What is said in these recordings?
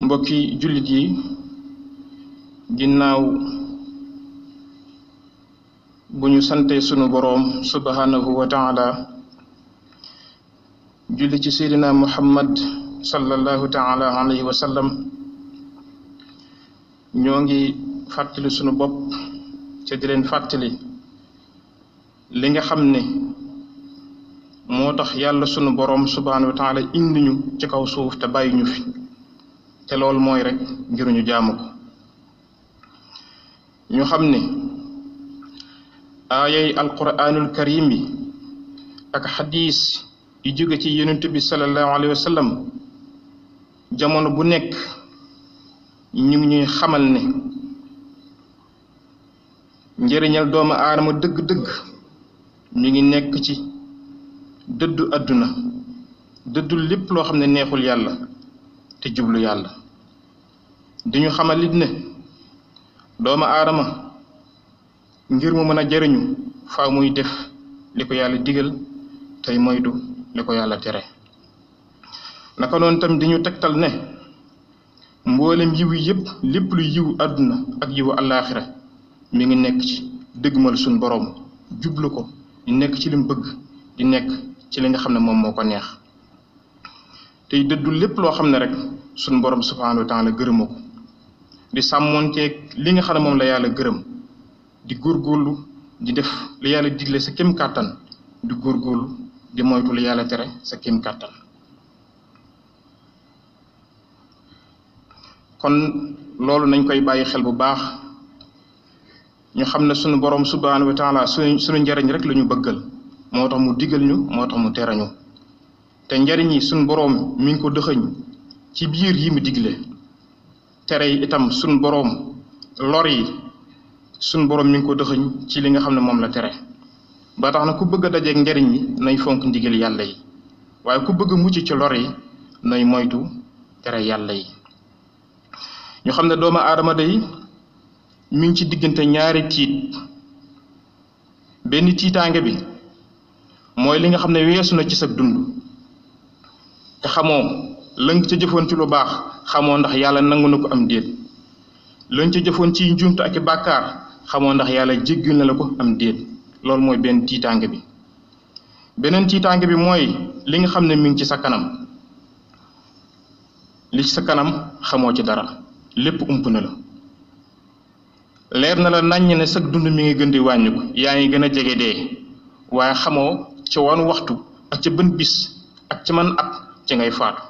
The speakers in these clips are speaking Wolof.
mbokki jullit yi ginnaaw bu ñu sante sunu boroom subhanahu wa taala julli ci seydina muhammad sallallahu taala alayhi wa sallam ñoo ngi fàttali sunu bopp te di leen fàttali li nga xam ne moo tax yàlla sunu boroom subhanahu wa taala indi ñu ci kaw suuf te bàyyi ñu fi te loolu mooy rek ngir ñu jaamu ko ñu xam ne aayay alquranul karim yi ak xadiis yi jóge ci yonent bi sallallahu alayhi wa sallam jamono bu nekk ñu ngi ñuy xamal ne njëriñal doomu aadama dëgg-dëgg mi ngi nekk ci dëddu àdduna dëddu lépp loo xam ne neexul yàlla te jublu yàlla di ñu xamal it ne doomu aadama ngir mu mën a jariñu faaw muy def li ko yàlla digal tey moytu li ko yàlla tere naka noonu tam di ñu tegtal ne mboolem yiw yépp lépp lu yiw àdduna ak yiwu àllaaxira mi ngi nekk ci dëggmal suñ boroom jublu ko di nekk ci lim bëgg di nekk ci li nga xam ne moom moo ko neex tey dëddu lépp loo xam ne rek suñ boroom subhanahu wa taala gërëma ko di sàmmoonteeg li nga xam ne moom la yàlla gërëm di góorgóorlu di def li yàlla digle sa kem kàttan di góorgóorlu di moytu li yàlla tere sa kem kàttan kon loolu nañ koy bàyyi xel bu baax ñu xam ne sunu boroom subhanahu wa taala sunu njariñ rek la ñu bëggal moo tax mu digal ñu moo tax mu tere ñu te njariñ yi sunu boroom mi ngi ko dëxëñ ci biir yi mu digle tere yi itam sunu boroom lor yi sunu boroom mi ngi ko dëxëñ ci li nga xam ne moom la tere ba tax na ku bëgg a dajeeg njariñ yi nay fonk ndigal yàlla yi waaye ku bëgg a mucc ci lor yi nay moytu tere yàlla yi ñu xam ne doomu aadama day mi ngi ci diggante ñaari tiit benn tiitaange bi mooy li nga xam ne weesu na ci sa dund te xamoo la nga ca jëfoon ci lu baax xamoo ndax yàlla nangu na ko am déet la nga ca jëfoon ci njuumte ak i bàkkaar xamoo ndax yàlla jéggal na la ko am déet loolu mooy benn tiitaange bi beneen tiitaange bi mooy li nga xam ne mi ngi ci sa kanam li ci sa kanam xamoo ci dara lépp ump na la leer na la naññ ne sag dund mi ngi gën di wàññi ko yaa ngi gën a jege dee waaye xamoo ci wan waxtu ak ca bën bis ak ci man at ci ngay faatu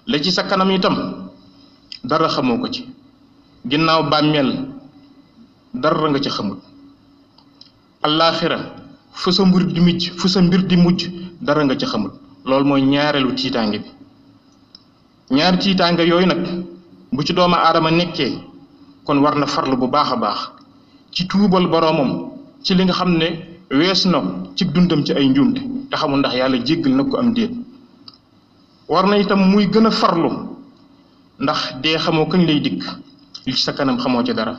la ci sa kanam itam dara xamoo ko ci ginnaaw bàmmeel dara nga ci xamul allaaxira fu sa mbir di mujj dara nga ci xamul loolu mooy ñaareelu tiitaange bi ñaari tiitaange yooyu nag bu ci doomu aadama nekkee kon war na farlu bu baax a baax ci tuubal boroomam ci li nga xam ne wees na ci dundam ci ay njuumte te xamul ndax yàlla jéggal na ko am déet war na itam muy gën a farlu ndax dee xamoo kañ lay dikk li ci sa kanam xamoo ci dara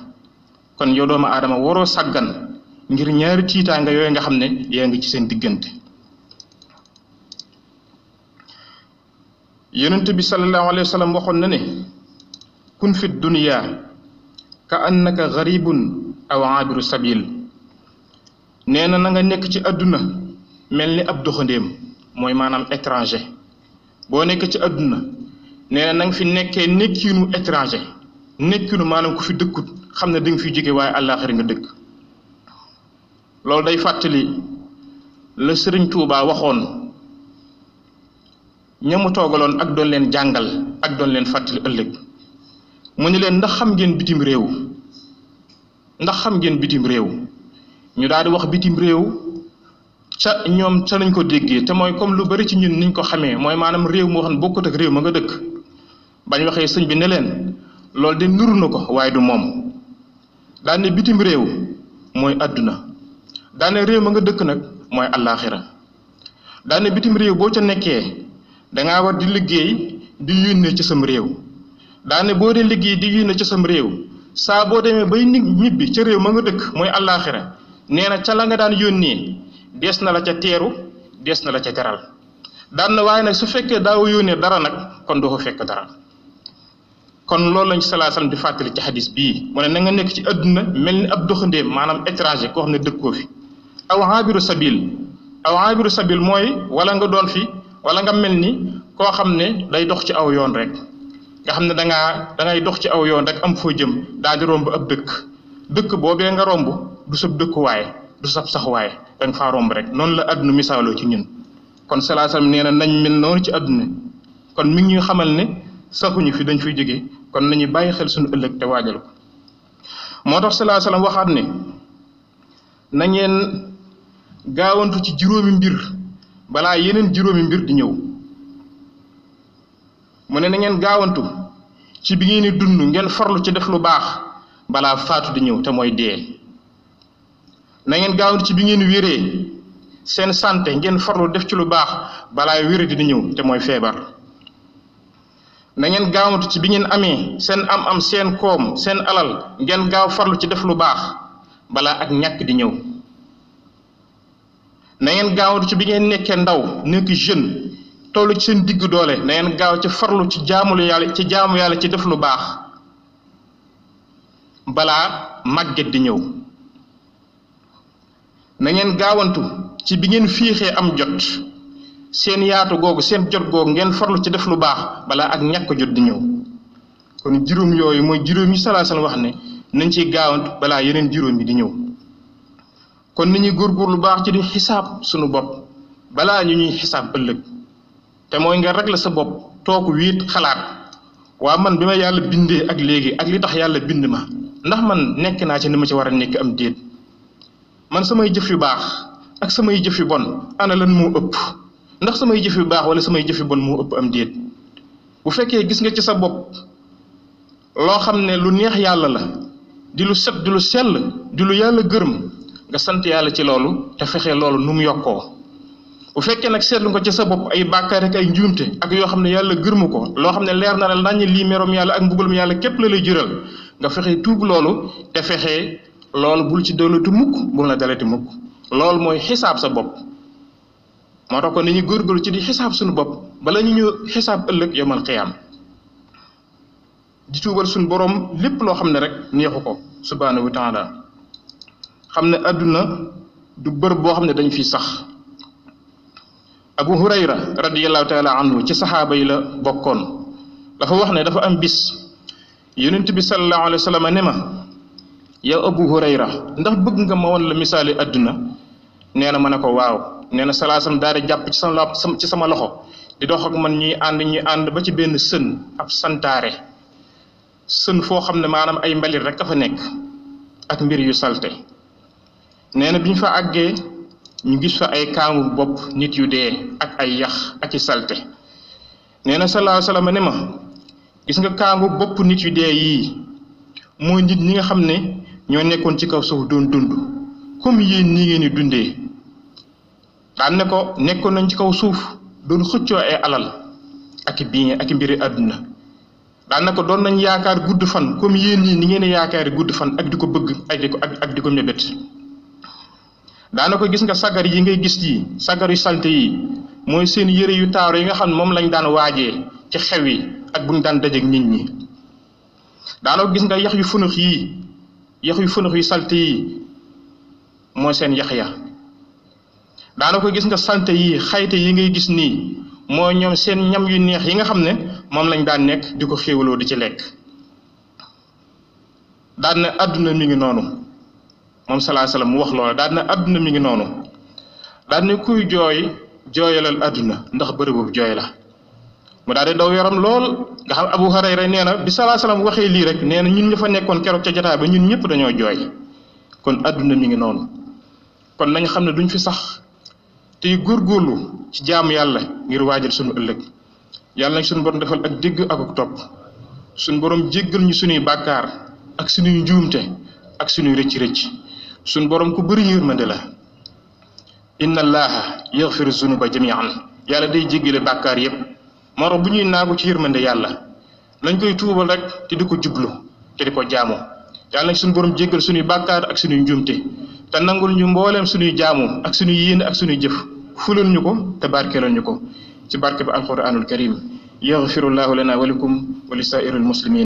kon yow doomu aadama waroo sàggan ngir ñaari tiitaanga yooyu nga xam ne yaa ngi ci seen diggante yonent bi sallallahu alayhi wa sallam waxoon na ne kun fi dunya ka annaka garibun aw abiru sabil nee na nga nekk ci àdduna mel ni ab doxandéem mooy maanaam étranger boo nekk ci àdduna nee na nga fi nekkee nekkiinu étranger nekkiinu maanaam ku fi dëkkut xam ne da nga fi jóge waaye àllaaxira nga dëkk loolu day fàttali la Serigne Touba waxoon ñamu toogaloon ak doon leen jàngal ak doon leen fàttali ëllëg mu ne leen ndax xam ngeen bitim réew ñu daal di wax bitim réew ca ñoom ca lañ ko déggee te mooy comme lu bari ci ñun niñ ko xamee mooy maanaam réew moo xam ne bokkut ak réew ma nga dëkk bañ waxee sëñ bi ne leen loolu de nuru na ko waaye du moom daan ne bitim réew mooy adduna daan ne réew ma nga dëkk nag mooy allaaxira daan ne bitim réew boo ca nekkee dangaa war di liggéey di yónnee ci sam réew daan ne boo dee liggéey di yónnee ci sam réew saa boo demee bay ñibbi ca réew ma nga dëkk mooy allaaxira nee na ca la nga daan yónnee dees na la ca teeru dees na la ca teral daan na waaye nag su fekkee daaw yónnee dara nag kon doo ko fekk dara kon loolu lañ sallallahu alayhi wasallam di fàttali ci xadis bii mu ne na nga nekk ci adduna mel ni ab doxandéem maanaam étranger koo xam ne dëkkoo fi aw aabiru sabil mooy wala nga doon fi wala nga mel ni koo xam ne day dox ci aw yoon rek nga xam ne dangay dox ci aw yoon rek am foo jëm daal di romb ab dëkk boobee nga romb du sab dëkkuwaay du sab saxuwaay da nga faa romb rek noonu la adduna misaaloo ci ñun kon sallallahu alayhi wasallam nee na nañ mel noonu ci adduna kon mi ngi ñuy xamal ne saxuñu fi dañ fiy jóge kon nañu bàyyi xel suñu ëllëg te waajal ko moo tax sallallahu alayhi wasallam waxaat ne na ngeen gaawantu ci juróomi mbir balaa yeneen juróomi mbir di ñëw mu ne na ngeen gaawantu ci bi ngeen di dund ngeen farlu ci def lu baax balaa faatu di ñëw te mooy dee na ngeen gaawantu ci bi ngeen wéree seen santé ngeen farlu def ci lu baax balaa wéré di ñëw te mooy feebar na ngeen gaawantu ci bi ngeen amee seen am seen koom seen alal ngeen gaaw farlu ci def lu baax balaa ak ñàkk di ñëw na ngeen gaawantu ci bi ngeen nekkee ndaw nekk jeune tollu ci seen digg doole na ngeen gaaw ci farlu ci jaamu yàlla ci def lu baax balaa màgget di ñëw na ngeen gaawantu ci bi ngeen fiixee am jot seen yaatu googu seen jot googu ngeen farlu ci def lu baax balaa ak ñàkk jot di ñëw kon juróom yooyu mooy juróom yi sallallahu alayhi wasallam wax ne nañ ciy gaawantu balaa yeneen juróom yi di ñëw kon ni ñuy góorgóorlu baax ci di xisaab suñu bopp balaa ñu ñuy xisaab ëllëg te mooy nga régler sa bopp toog wiit xalaat waa man bi ma yàlla bindee ak léegi ak li tax yàlla bind ma ndax man nekk naa ci ni ma ci war a nekk am déet man samay jëf yu baax ak samay jëf yu bon ana lan moo ëpp ndax samay jëf yu baax wala samay jëf yu bon moo ëpp am déet bu fekkee gis nga ci sa bopp loo xam ne lu neex yàlla la di lu set di lu sell di lu yàlla gërëm nga sant yàlla ci loolu te fexe loolu nu mu yokkoo bu fekkee nag seetlu nga ci sa bopp ay bàkkaar ak ay njuumte ak yoo xam ne yàlla gërëmu ko loo xam ne leer na la naññ lii merom yàlla ak mbugalum yàlla képp la lay jural nga fexe tuub loolu te fexe loolu bul ci dalati mukk bul na dalati mukk loolu mooy xisaab sa bopp moo tax kon ni ñu góorgóorlu ci di xisaab suñu bopp bala ñu xisaab ëllëg yawmal qiyaam di tuubal suñu borom lépp loo xam ne rek neexu ko subhaanahu wa taala xam ne adduna du bërëb boo xam ne dañ fi sax Abu Hurayra radiyallahu taala anhu ci saxaaba yi la bokkoon dafa wax ne dafa am bis yonent bi sallallahu alayhi wa sallam ne ma yow Abu Hurayra ndax bëgg nga ma woon la misaali adduna nee na ma ne ko waaw nee na salaasam daal di jàpp ci sama loxo di dox ak man ñuy ànd ba ci benn sën ab santaare sën foo xam ne maanaam ay mbalit rek a fa nekk ak mbir yu salte nee na bi ñu fa àggee ñu gis fa ay kaamu bopp nit yu dee ak ay yax ak i salte nee na sallallahu alayhi wasallam ne ma gis nga kaamu bopp nit yu dee yii mooy nit ñi nga xam ne ñoo nekkoon ci kaw suuf doon dund comme yéen ñi ngeen di dundee daan ne ko nekkoon nañ ci kaw suuf doon xëccoo ay alal ak i biñ ak i mbiri àdduna daan ne ko doon nañ yaakaar gudd fan comme yéen ñii ni ngeen di yaakaari gudd fan ak di ko bëgg ak di ko mébét daana ko gis nga sagar yi ngay gis yi sagar yu salte yi mooy seen yëre yu taaru yi nga xam ne moom lañ daan waajee ci xew yi ak buñ daan dajeek nit ñi daana ko gis nga yax yu funux yu salte yi mooy seen yax ya daana ko gis nga salte yi xayte yi ngay gis nii mooy ñoom seen ñam yu neex yi nga xam ne moom lañ daan nekk di ko xéewaloo di ci lekk daan na àdduna mi ngi noonu moom sallallahu alayhi wasallam mu wax loola daan na àdduna mi ngi noonu daan na kuy jooyalal àdduna ndax bërëbub jooy la mu daal di daw yaram lool nga xam Abu Hurayra nee na bi sallallahu alayhi wasallam waxee lii rek nee na ñun ñu fa nekkoon keroog ca jotaay ba ñun ñëpp dañoo jooy kon àdduna mi ngi noonu kon nañ xam ne duñ fi sax tey góorgóorlu ci jaamu yàlla ngir waajal suñu ëllëg yàlla nañ suñu borom defal ak dégg ak topp suñu borom jéggal ñu suñuy bàkkaar ak suñuy njuumte ak suñuy rëcc suñ borom ku bëri yërmande la inna allaha yaghfiru zunuba jami'an yàlla day jéggale bàkkaar yépp moo tax bu ñuy naagu ci yërmande yàlla nañ koy tuubal rek te di ko jublu te di ko jaamu yàlla nañ suñu borom jéggal suñuy bàkkaar ak suñuy njuumte te nangul ñu mbooleem suñuy jaamu ak suñuy yéene ak suñuy jëf fulal ñu ko te barkeelal ñu ko ci barke bi alquranul karim yaghfirullahu lana wa lakum wa li saa'iril muslimin